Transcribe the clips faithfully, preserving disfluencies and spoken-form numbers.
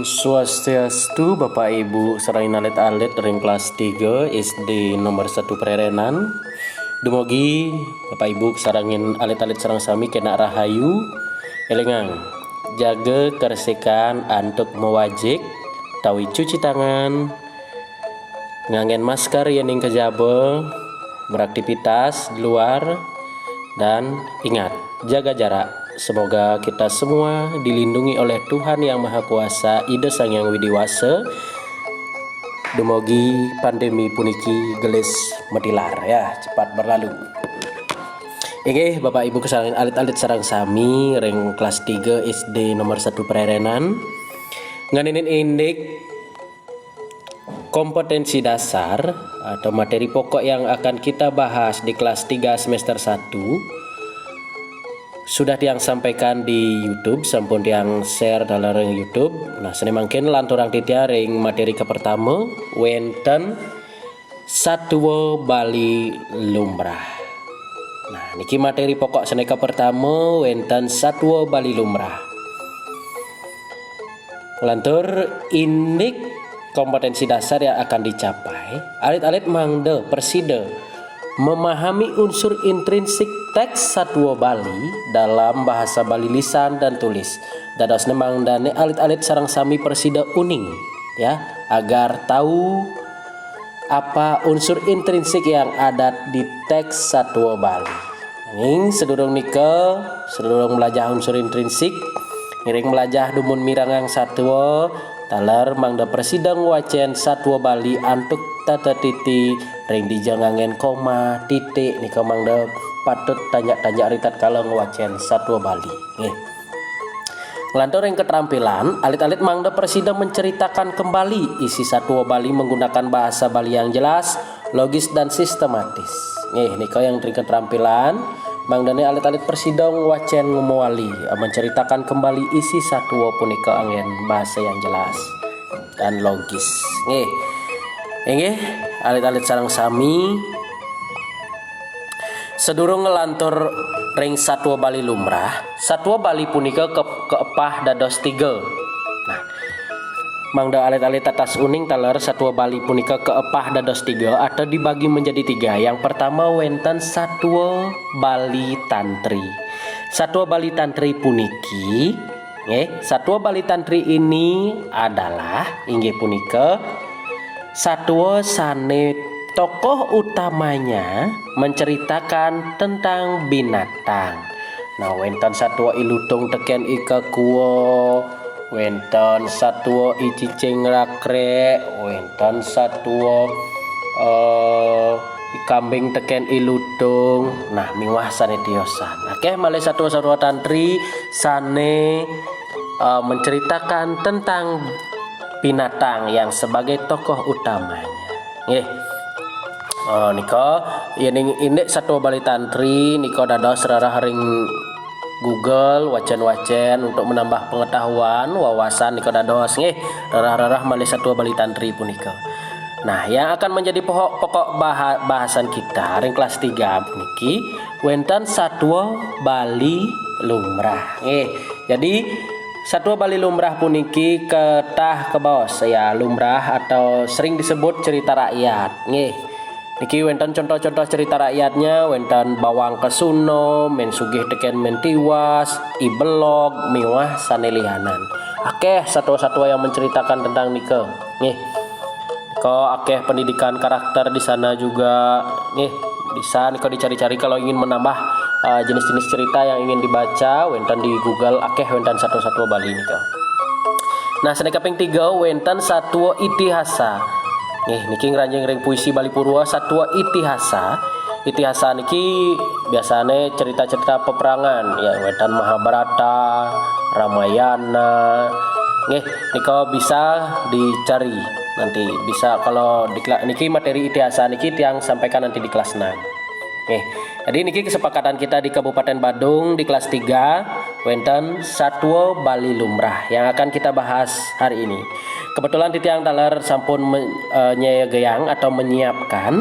Swastiastu, Bapak Ibu sareng alit-alit ring kelas tiga S D nomor satu Prerenan. Dumogi Bapak Ibu sareng alit-alit sareng sami kena rahayu. Elingang, jaga kebersihan antuk mawajib, tawi cuci tangan, nganggen masker yéning kajaba, beraktivitas di luar, dan ingat, jaga jarak. Semoga kita semua dilindungi oleh Tuhan Yang Maha Kuasa, Ida Sang Hyang Widi Wasa. Dumogi pandemi puniki gelis matilar, ya, cepat berlalu. Inggih, Bapak Ibu sareng alit-alit sareng sami ring kelas tiga S D nomor satu Prerenan. Nganinin indik kompetensi dasar atau materi pokok yang akan kita bahas di kelas tiga semester satu sudah tiang sampaikan di YouTube, sampun tiang share dalam YouTube. Nah, sane mangkin lanturang titiang ring materi kapertama, wenten satua Bali lumrah. Nah, niki materi pokok sane kapertama, wenten satua Bali lumrah. Lantur indik kompetensi dasar yang akan dicapai, alit-alit mangda prasida memahami unsur intrinsik teks satua Bali dalam bahasa Bali lisan dan tulis. Dadosne mangdane alit-alit sareng sami prasida uning, ya, agar tahu apa unsur intrinsik yang ada di teks satua Bali. Nanging sadurung nika, sadurung mlajah unsur intrinsik, ngiring mlajah dumun mirengang satua, taler mangda prasida ngwacen satua Bali antuk tata titi ring dija nganggen koma, titik, nika mangda patut tanjak-tanjak ritatkala ngwacen satua Bali. Nggih. Nglantur ring ketrampilan, alit-alit mangda prasida menceritakan kembali isi satua Bali menggunakan bahasa Bali yang jelas, logis, dan sistematis. Nggih, nika yang ring ketrampilan, mangdane alit-alit prasida ngwacen mawali, eh, menceritakan kembali isi satua punika anggen bahasa yang jelas dan logis. Nggih. Inggih, alit-alit sareng sami, sadurung nglantur ring satua Bali lumrah, satua Bali punika ke-, keepah dados tiga. Nah, mangda alit-alit tatas uning taler satua Bali punika keepah dados tiga atau dibagi menjadi tiga. Yang pertama wenten satua Bali Tantri. Satua Bali Tantri puniki, nggih, satua Bali Tantri ini adalah, inggih punika, satua sane tokoh utamanya menceritakan tentang binatang. Nah, wenten satua I Lutung teken I Kekua, wenten satua I Cicing Rakrek, wenten satua, eh, I Kambing teken I Lutung. Nah, miwah sane tiosan. Akeh malih satua-satua tantri sane, eh, menceritakan tentang binatang yang sebagai tokoh utamanya. Nggih. Eh, nika, yening indik satua Bali Tantri, nika dados rereh ring Google, wacen-wacen untuk menambah pengetahuan, wawasan nika dados, nggih, rereh-rereh malih satua Bali Tantri punika. Nah, yang akan menjadi pokok, pokok baha-, bahasan kita ring kelas tiga puniki, wenten satua Bali lumrah. Nggih. Jadi, satua Bali lumrah puniki ketah kebaos, ya, lumrah atau sering disebut cerita rakyat. Nggih. Niki wenten contoh-contoh cerita rakyatnya, wenten Bawang Kesuna, Men Sugih teken Men Tiwas, I Belog, miwah sane lianan. Akeh satua-satua yang menceritakan tentang nika. Nggih. Nika akeh pendidikan karakter di sana juga. Nggih, bisa nika dicari-cari kalau ingin menambah, eh, jenis-jenis cerita yang ingin dibaca, wenten di Google, akeh wenten satua-satua Bali nika. Nah, sane kaping tiga, wenten satua itihasa. Nggih, niki ngranjing ring puisi Bali Purwa, satua itihasa. Itihasa niki biasane cerita-cerita peperangan, ya, wenten Mahabharata, Ramayana. Nggih, nika bisa dicari nanti. Bisa kalau di kela-, niki materi itihasa niki tiang sampaikan nanti di kelas enam. Nggih. Jadi niki kesepakatan kita di Kabupaten Badung di kelas tiga, wenten satua Bali lumrah yang akan kita bahas hari ini. Kebetulan titiang taler sampun me-, eh, nyegayang atau menyiapkan,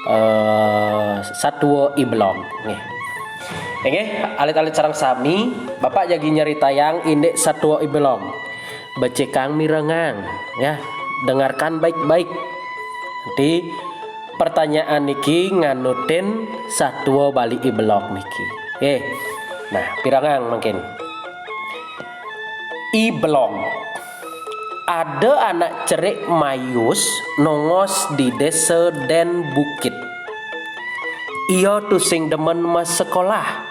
eh, satua I Belog. Nggih. Nggih, alit-alit sareng sami, Bapak jagi nyeritayang indik satua I Belog. Becikang mirengang, ya. Dengarkan baik-baik. Nanti pertanyaan niki nganutin satua bali I Belog niki. Eh, nah, pirengang mangkin. I Belog. Ada anak cerik Mayus nongos di desa Den Bukit. Ia tusing demen masekolah.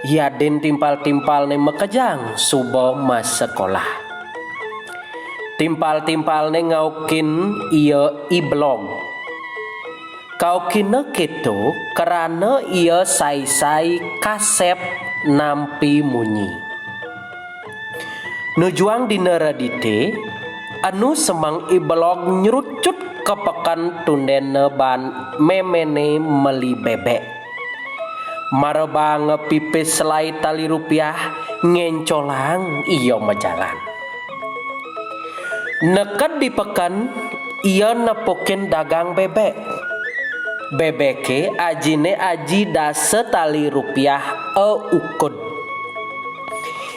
Yadin timpal-timpalne makejang suba masekolah. Timpal-timpalne ngaukin ia I Belog. Kaukina keto krana ia sai-sai kasep nampi munyi. Nujuang dina redite, enu semeng I Belog nyrucut ka peken tundenna baan memene meli bebek. Mara baa ngepipis selai tali rupiah, ngencolang ia majalan. Neked di peken, ia nepukin dagang bebek. Bebeke ajine aji dasa tali rupiah aukud.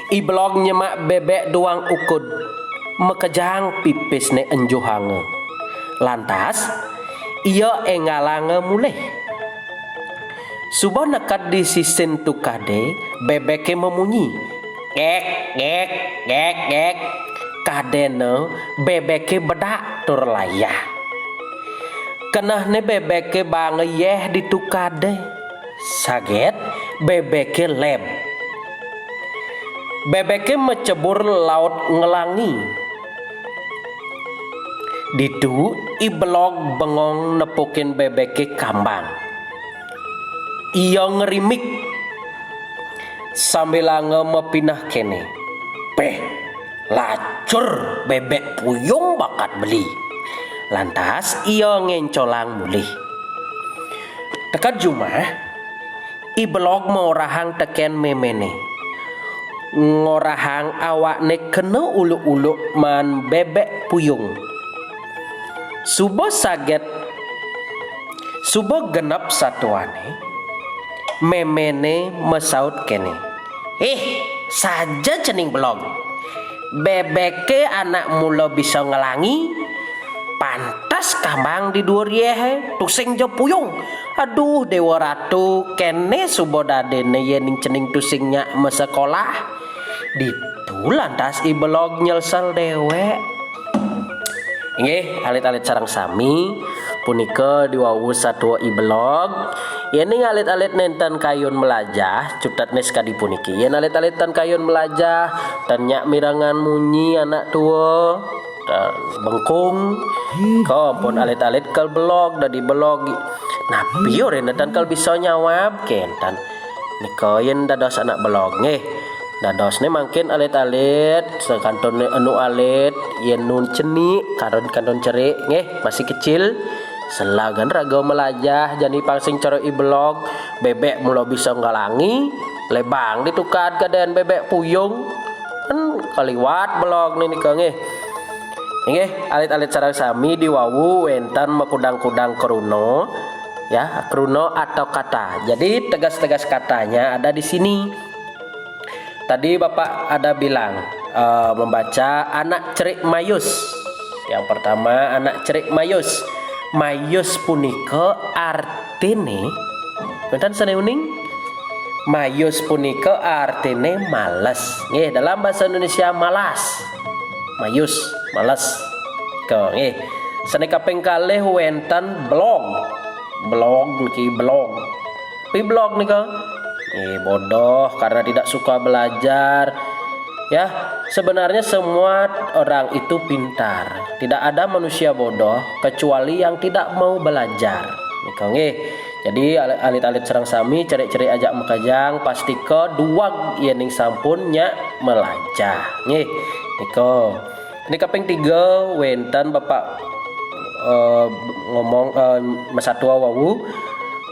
I Belog nyemak bebek duang ukud, makejang pipisne enjuhanga. Lantas, ia enggalanga mulih. Suba neked di sisin tukade, bebeke mamunyi. Gek, gek, gek, gek. Kadena bebeke bedak tur layah. Kenehne bebeke baa ngeyeh di tukade. Saget bebeke leb. Bebeke macebur laut Ngelangi. Ditu I Belog bengong nepukin bebeke kambang. Ia ngerimik sambilanga mapineh kene, "Peh, lacur bebek puyung bakat beli." Lantas ia ngencolang mulih. Teked jumah, I Belog maorahang teken memene. Ngorahang awakne kena uluk-uluk maan bebek puyung. Suba saget, suba genep satuane, memene masaut kene, "Ih, saja cening Belog. Bebeke anak mula bisa Ngelangi, pantes kambang di duur yehe, tusing ja puyung. Aduh, Dewa Ratu, kene suba dadene yening cening tusing nyak masekolah." Ditu lantas I Belog nyelsel dewek. Inggih, alit-alit sareng sami, punika diwawu satua I Belog. Yening alit-alit nenten kayun melajah, cutetne sakadi puniki. Yen alit-alit tan kayun melajah, tan nyak mirengang munyi anak tua, tan bengkung, ka pun alit-alit kal belog, dadi belog. Napi orahina tan kal bisa nyawab, kenten. Nika yen dados anak belog, nggih. Dadosne mangkin alit-alit, sakantun enu alit, yen nu cenik, kantun-kantun cerik, nggih, masih kecil. Selagan raga melajah, jani pang sing cara I Belog, bebek mula bisa Ngelangi, lebang ditukad kaden bebek puyung. Kan kaliwat belogne nika, nggih. Inggih, alit-alit sareng sami diwawu wenten makudang-kudang kruna, ya, kruna atau kata. Jadi, tegas-tegas katanya ada di sini. Tadi Bapak ada bilang, eh, membaca anak cerik Mayus. Yang pertama, anak cerik Mayus. Mayus punika artine, wenten sane uning? Mayus punika artine males. Nggih, dalam bahasa Indonesia malas. Mayus, males. Ke, nggih. Sane kaping kalih wenten belog. Belog niki belog. Pi belog nika? Eh, bodoh karena tidak suka belajar. Ya, sebenarnya semua orang itu pintar. Tidak ada manusia bodoh kecuali yang tidak mau belajar. Nika nggih. Jadi al-, alit-alit sareng sami cerik-cerik ajak makejang, pastika dueg yening sampun nyak melajah. Nggih. Nika. Ini kaping tiga wenten Bapak, eh, ngomong, eh, masatua wau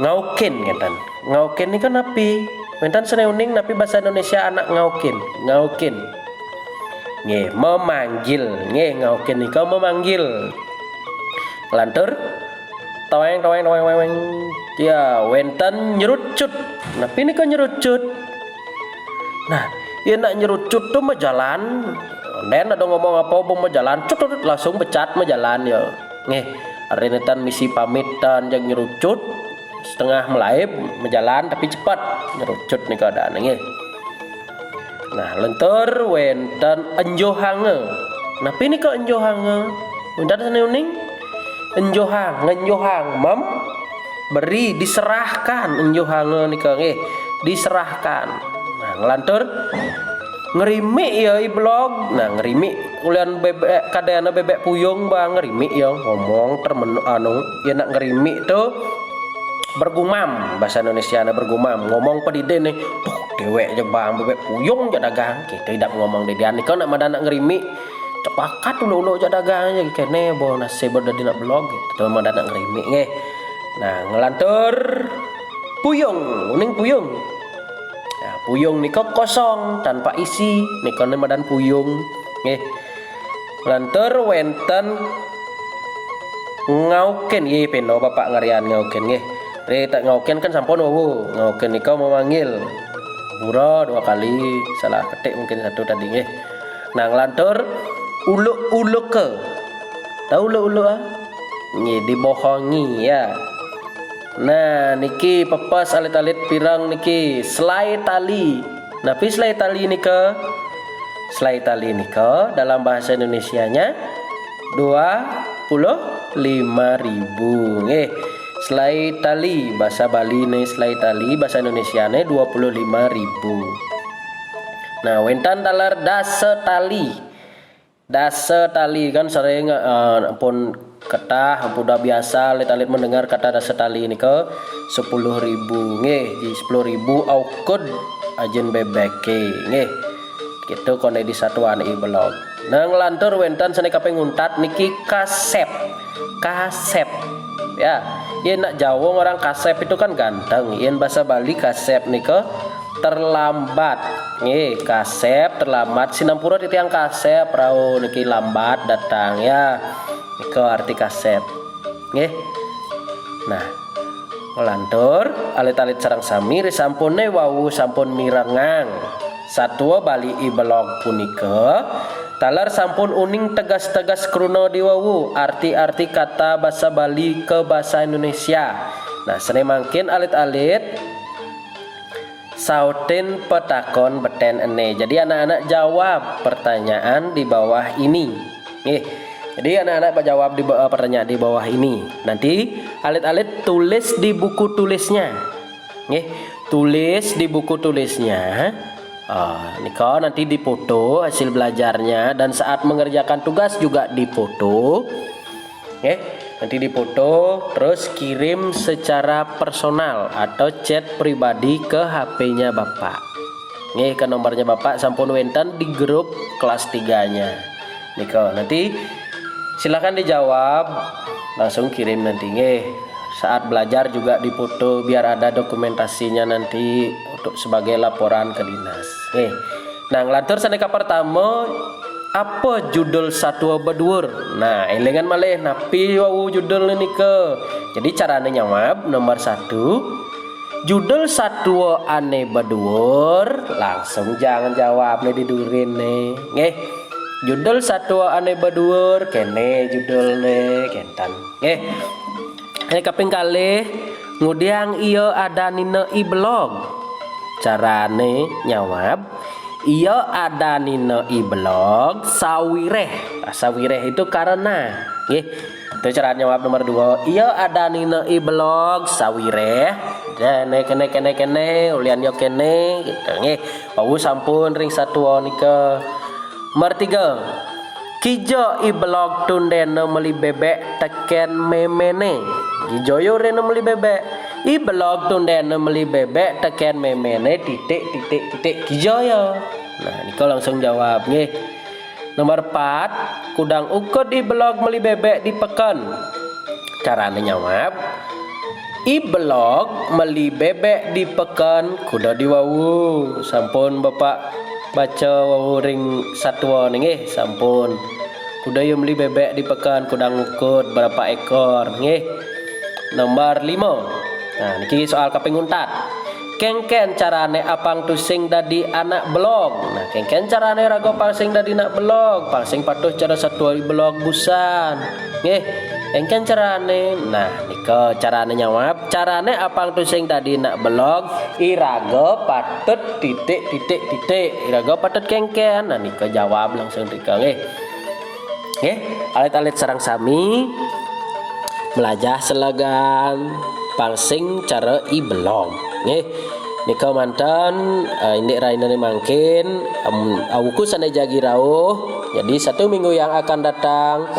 ngaukin ngenten. Ngaukin nika napi? Wenten sane uning napi basa Indonesia anak ngaukin? Ngaukin. Nggih, memanggil. Nggih, ngaukin nika memanggil. Lantur, toeng, toeng, toeng, toeng, toeng. Ya, wenten nyerucut. Napi nika nyerucut? Nah, yen nak nyerucut tu majalan, Ondén ada ngomong apa, ba majalan, cut, cut, langsung becat majalan ya. Nggih, artiné tan misi pamitan, jag nyerucut, setengah malaib, majalan tapi cepet, nyerucut nika adaané nggih. Nah, lantur wénten enjohanga. Napi nika enjohanga? Wénten sané uning? Enjohang, ngenjohang, mem beri, diserahkan, enjohanga nika nggih, diserahkan. Nah, nglantur ngrimik ya I Belog. Nah, ngrimik ulian bebek, kadéna bebek puyung ba ngrimik ya, ngomong termen anu, ya nak ngrimik tu bergumam, bahasa Indonesiané bergumam, ngomong padidi né, tuh déwék ja bang bebek puyung ja dagang, kita idap ngomong didian nika nak madan nak ngrimik, cepakat ulu-ulu ja dagang ja kéné, bo nasib dadi nak Belog, gitu madan nak ngrimik nggih. Nah, nglantur puyung, uning puyung. Nah, puyung nika kosong, tanpa isi, nika né madan puyung nggih. Lantur wénten ngaukin, nggih, peno Bapak ngarian ngaukin nggih. Ri tak ngaukin kan sampun wau. Ngaukin nika memanggil. Pura dua kali, salah ketik mungkin satu tadi nggih. Nah, nglantur uluk-uluka. Tahu uluk-uluk ah? Nggih, dibohongi ya. Nah, niki pepes alit-alit pireng niki, selai tali. Napi selai tali nika? Selai tali nika dalam bahasa Indonesianya dua puluh lima ribu. Nggih. Selai tali, bahasa Bali né selai tali, bahasa Indonesiané dua puluh lima ribu. Nah, wénten taler dasa tali. Dasa tali kan sering, eh, ampun ketah, ampun udah biasa alit-alit mendengar kata dasa tali nika sepuluh ribu nggih, di sepuluh ribu aukud ajin bebeke nggih. Gitu koné di satuan I Belog. Nah, nglantur wénten sané kaping untat niki kasép. Kasép. Ya, yén nak Jawa orang kasép itu kan ganteng. Yén bahasa Bali kasép nika terlambat. Nggih, kasép terlambat. Sinampura titiang kasép rauh niki lambat datang ya. Nika arti kasép. Nggih. Nah, nglantur alit-alit sareng sami ri sampuné wau sampun mirengang satua Bali I Belog punika, taler sampun uning tegas-tegas kruna di wau arti-arti kata basa Bali ka basa Indonesia. Nah, sané mangkin alit-alit sautin petakon betén ené. Jadi anak-anak jawab pertanyaan di bawah ini. Nggih. Jadi anak-anak jawab di ba-, pertanyaan di bawah ini. Nanti alit-alit tulis di buku tulisnya. Nggih. Tulis di buku tulisnya. Ah, nika nanti difoto hasil belajarnya dan saat mengerjakan tugas juga difoto. Nggih, nanti difoto, terus kirim secara personal atau chat pribadi ke H P-nya Bapak. Nggih, ke nomornya Bapak sampun wénten di grup kelas tiga-nya. Nika, nanti silakan dijawab, langsung kirim nanti nggih. Saat belajar juga difoto biar ada dokumentasinya nanti untuk sebagai laporan ke dinas. Nggih. Nah, nglantur sané kapertama, apa judul satua baduur? Nah, élingan malih napi wau judul nika. Jadi carané nyawab nomor satu, judul satua ané baduur, langsung jangan jawab né di durin né. Nggih. Judul satua ané baduur, kéné judulné, kénten. Nggih. Ané kaping kalih, ngudiang ia adanina I Belog. Carané nyawab, ia adanina I Belog sawiréh. Ah, sawiréh itu karena. Nggih. Itu cara nyawab nomor dua. Ia adanina I Belog sawiréh. Kéné, kéné, kéné, kéné, ulian ia kéné, gitu. Nggih. Wau sampun ring satua nika. Nomor tiga. Kija I Belog tundéna meli bébék tekén méméné. Kija ia réna meli bébék. I Belog tundéna meli bébék tekén méméné titik, titik, titik. Kija ia. Nah, nika langsung jawab nggih. Nomor empat, kudang ukud I Belog meli bébék di peken. Carané nyawab, I Belog meli bébék di peken, kuda di wau. Sampun Bapak baca wau ring satua nggih, sampun. Kuda ia meli bébék di peken, kudang ukud berapa ekor nggih. Nomor lima. Nah, niki soal kaping untat. Kéngkén carané apang to sing dadi anak belog? Nah, kéngkén carané raga pang sing dadi anak belog? Pang sing patuh cara satua i belog busan. Nggih, kéngkén carané? Nah, nika carané nyawab. Carané apang to sing dadi anak belog, iraga patut titik, titik, titik. Iraga patut kéngkén. Nah, nika jawab langsung tika nggih. Nggih, alit-alit sareng sami melajah selegang pang sing cara i belog. Nggih. Nika manten, eh, indik rainané mangkin, em, awuku sané jagi rauh. Jadi satu minggu yang akan datang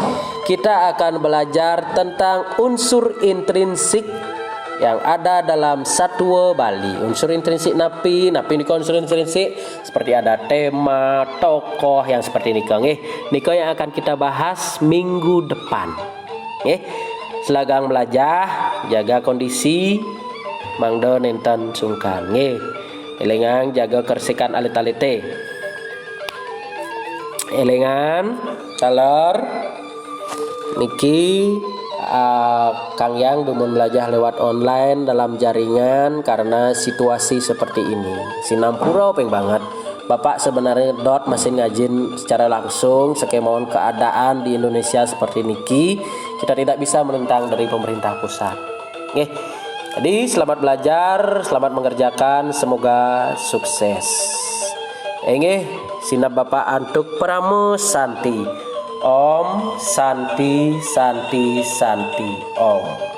kita akan belajar tentang unsur intrinsik yang ada dalam satua Bali. Unsur intrinsik napi? Napi nika unsur intrinsik? Seperti ada tema, tokoh yang seperti nika nggih. Nika yang akan kita bahas minggu depan. Nggih. Selegang melajah, jaga kondisi, mangda nénten sungkan nggih. Élingang jaga kersikan alit-alité. Élingan, taler niki, ah, Kang Yang dumun melajah lewat online dalam jaringan karena situasi seperti ini. Sinampura ping banget. Bapak sebenarnya dot masih ngajin secara langsung, sekemaon keadaan di Indonesia seperti niki, kita tidak bisa menentang dari pemerintah pusat. Nggih. Jadi selamat belajar, selamat mengerjakan, semoga sukses. Inggih, sineb Bapak antuk parama santi. Om Santi, Santi, Santi, Om.